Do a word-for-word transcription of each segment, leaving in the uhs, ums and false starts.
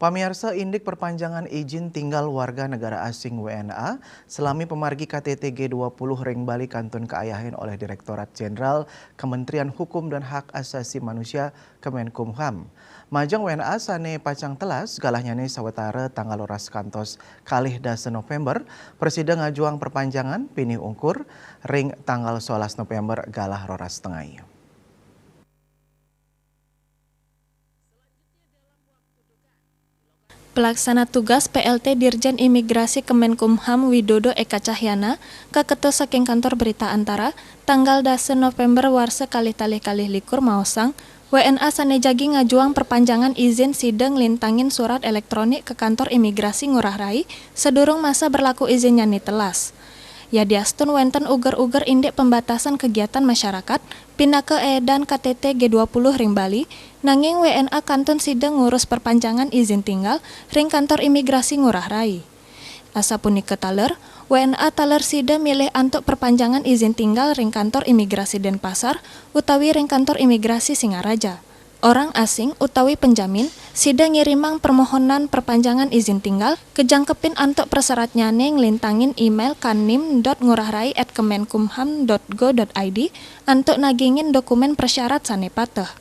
Pamiarsa, indik perpanjangan izin tinggal warga negara asing W N A salami pamargi K T T G dua puluh ring Bali kantun kaayahin olih Direktorat Jenderal Kementerian Hukum dan Hak Asasi Manusia, Kemenkumham. Majeng W N A sane pacang telas, galahnyané sawetara tanggal roras kantos kalih dasa November, prasida ngajuang perpanjangan pinih ungkur ring tanggal solas November galah roras tengai. Pelaksana tugas P L T Dirjen Imigrasi Kemenkumham Widodo Eka Cahyana kaketus saking Kantor Berita Antara, tanggal dasa November warsa kalih tali kalih likur maosang, W N A sane jagi ngajuang perpanjangan izin sida nglintangin surat elektronik ka Kantor Imigrasi Ngurah Rai sadurung masa berlaku izinnyane telas. Yadiastun wenten uger-uger indik pembatasan kegiatan masyarakat, pinaka eedan K T T G dua puluh ring Bali, nanging W N A kantun sida ngurus perpanjangan izin tinggal ring Kantor Imigrasi Ngurah Rai. Asapunika taler, W N A taler sida milih antuk perpanjangan izin tinggal ring Kantor Imigrasi Denpasar utawi ring Kantor Imigrasi Singaraja. Orang asing utawi penjamin sida ngirimang permohonan perpanjangan izin tinggal, kajangkepin antuk prasaratnyane nglintangin email kanim dot ngurahrai at kemenkumham dot go dot I D antuk nagingin dokumen prasyarat sane pateh.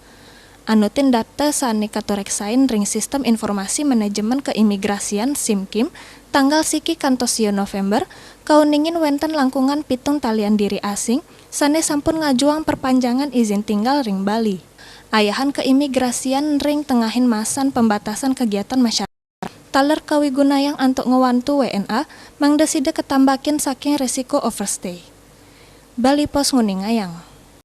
Anutin data sane katureksain ring Sistem Informasi Manajemen Keimigrasian, SIMKIM, tanggal siki kantos sia November, kauningin wenten langkungan pitung talian diri asing sane sampun ngajuang perpanjangan izin tinggal ring Bali. Ayahan keimigrasian ring tengahin masan pembatasan kegiatan masyarakat taler kawigunayang antuk ngwantu W N A mangda sida katambakin saking resiko overstay. Bali Post nguningayang.